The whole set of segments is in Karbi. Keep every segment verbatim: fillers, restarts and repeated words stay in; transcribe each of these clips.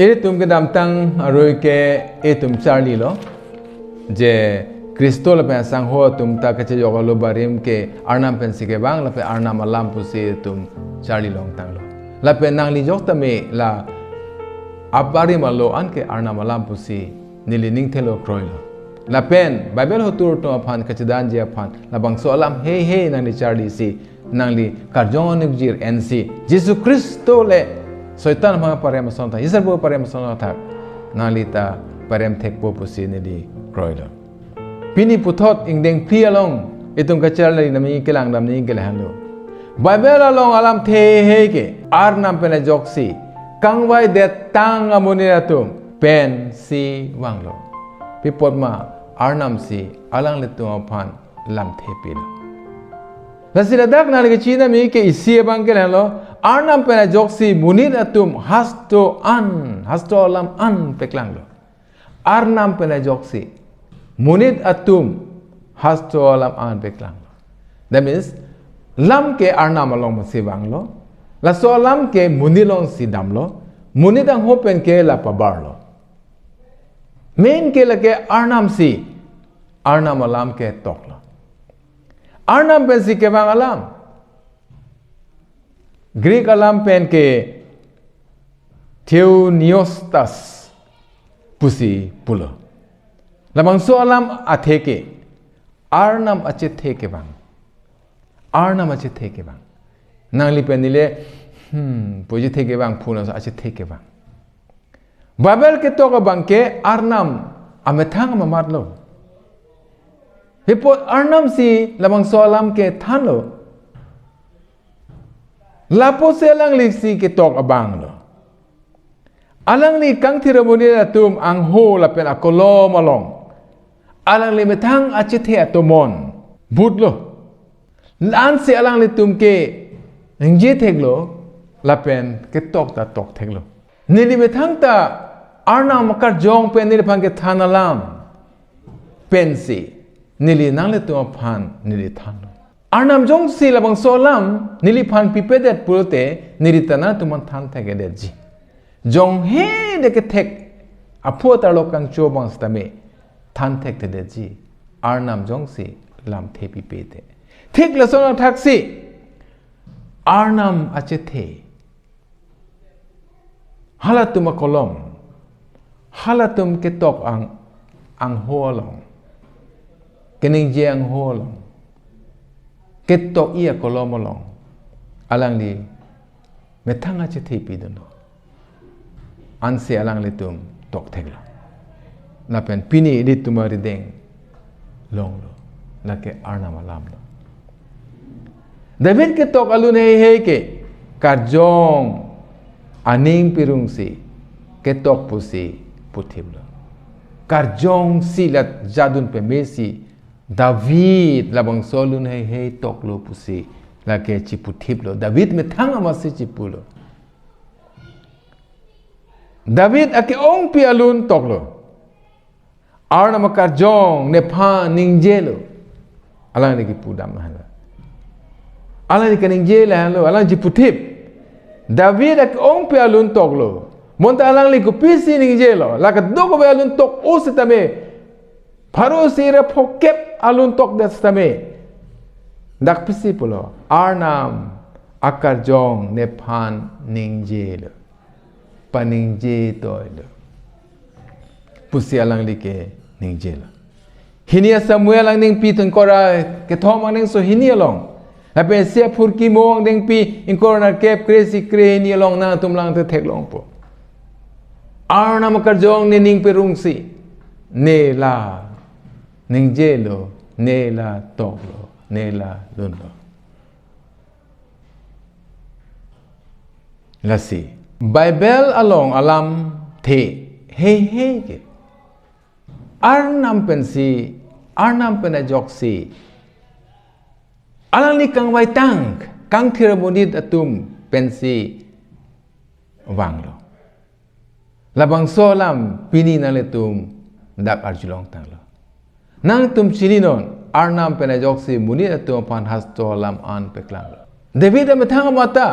Ilitum kedamtang arui ke itum charlilo, je Khristo lapen asangho atum ta kachejok alo barim ke Arnam pensi kevang lapen Arnam alam pusi itum charli longtanglo. Lapen nangli jok tame la abarim alo anke Arnam alam pusi neli ning thelo kroilo. Lapen Bible hotur atum aphan kachedanji aphan labangso alam heihei nangli charlisi, nangli karjong anukjir ensi, Jisu Khristo le Soitan aphan parem ason athak, Israel aphan parem ason athak, nangli ta parem thekpo pusi neli kroilo. Pini puthot ingdeng phli along itum kacharli nami kelang damni ke lahenlo. Bible along alamthe heihei ke Arnam pen ajoksi kangvaidet tang amonit atum pensi vanglo. Pi apot ma? Arnamsi alanglitum aphan lamthe pilo. Lasi ladak nangli kachinine ke isi abang ke lahenlo, Arnam pen ajoksi monit atum hasto an, hasto alam an paklanglo. Arnam pen ajoksi monit atum hasto alam an paklanglo. That means, lam ke Arnam along pensi vanglo, laso alam ke monit alongsi damlo, monit angho pen ke la pabarlo. Main ke lake Arnamsi, Arnam alam ke toklo. Arnam pensi kevang alam, Greek alam pen ke theopneustos pusi pulo. Labangso alam athe ke Arnam achethe kevang. Arnam achethe kevang. Nangli pen neli, hmm, pu achethe kevang, pu laso achethe kevang. Bible ketok abang ke Arnam amethang mamatlo. Pi apot? Arnamsi labangso alam ke thanlo. Lapusi alanglisi ketok abanglo. Alangli kangthir amonit atum angho lapen akolom along alangli methang achethe atomon butlo. Ansi alanglitum ke ningje theklo lapen ketok ta tok theklo. Neli methang ta Arnam akarjong pen neliphan kethan alam pensi neli nanglitum aphan neli thanlo. Arnam jongsi labangso alam neliphan pipedet pulote neli ta nangtum aphan than thekthedetji. Jonghe de kethek aphu atarlo kangcho abang sitame than thekthedetji, Arnam jongsi lamthe pipe te. Thik lason athaksi Arnam achethe, halatum akolom, halatum ketok ang, angho along, keningje angho along, ketok-i akolom along alangli methang achethe pidunlo. Ansi alanglitum tok theklo. Lapen pini ilitum arideng longlo. Lake Arnam alamlo. David ketok alun heihei ke karjong aning pirungsi ketok pusi puthiplo. Karjongsi la jadun pemesi David labangso alun heihei toklo pusi lake chiputhiplo. David methang amatsi chipulo. David ake-ongpi alun toklo. Arnam akarjong nephan ningjelo. Alangli kipudam hala. Alangli kaningje lahenlo, alangli chiputhip. David ake-ongpi alun toklo. Bonta alangli kopisi ningjelo? La kadokave alun tok-o sitame, pharo sira phokep alun tokdet sitame, dak pisi pulo, Arnam akarjong nephan ningjelo, paningje toilo pusi alangli ke ningjelo. Hini a-Samuel angnengpi ingkoi ra kethom angdengso hini along, lapen isi a-Phurkit mo angnengpi ingkoi ra nerkep, kre-isi kre-hini along nangtum lang te theklongpo. Arnam akarjong nening pirungsi, ne la ningjelo, ne la toklo, ne la lunlo. Lasi Bible along alamthe heihei ke Arnam pensi, Arnam pen ajoksi alangli kangvaitang, kangthir amonit atum pensi vanglo. Labangso alam pini nanglitum dak arjulongtanglo. Nangtum chininon, Arnam pen ajoksi monit atum aphan hasto alam an paklanglo. David amethang amat ta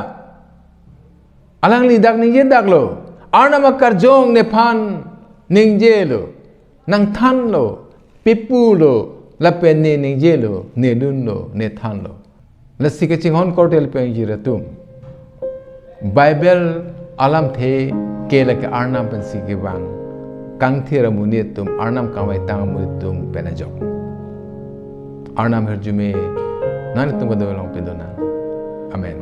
alangli dak ningjedaklo, Arnam akarjong nephan ningjelo, nangthanlo, pepulo, lapen ne ningjelo, ne dunlo, ne thanlo. Lasi kachinghon korte lapen ingjir atum, Bible alamthe ke lake Arnam pensi kevang kangthir amonit atum, Arnam kangvaitang amonit atum pen ajok. Arnam ahirjume nanglitum kadokave along pidunang. Amen.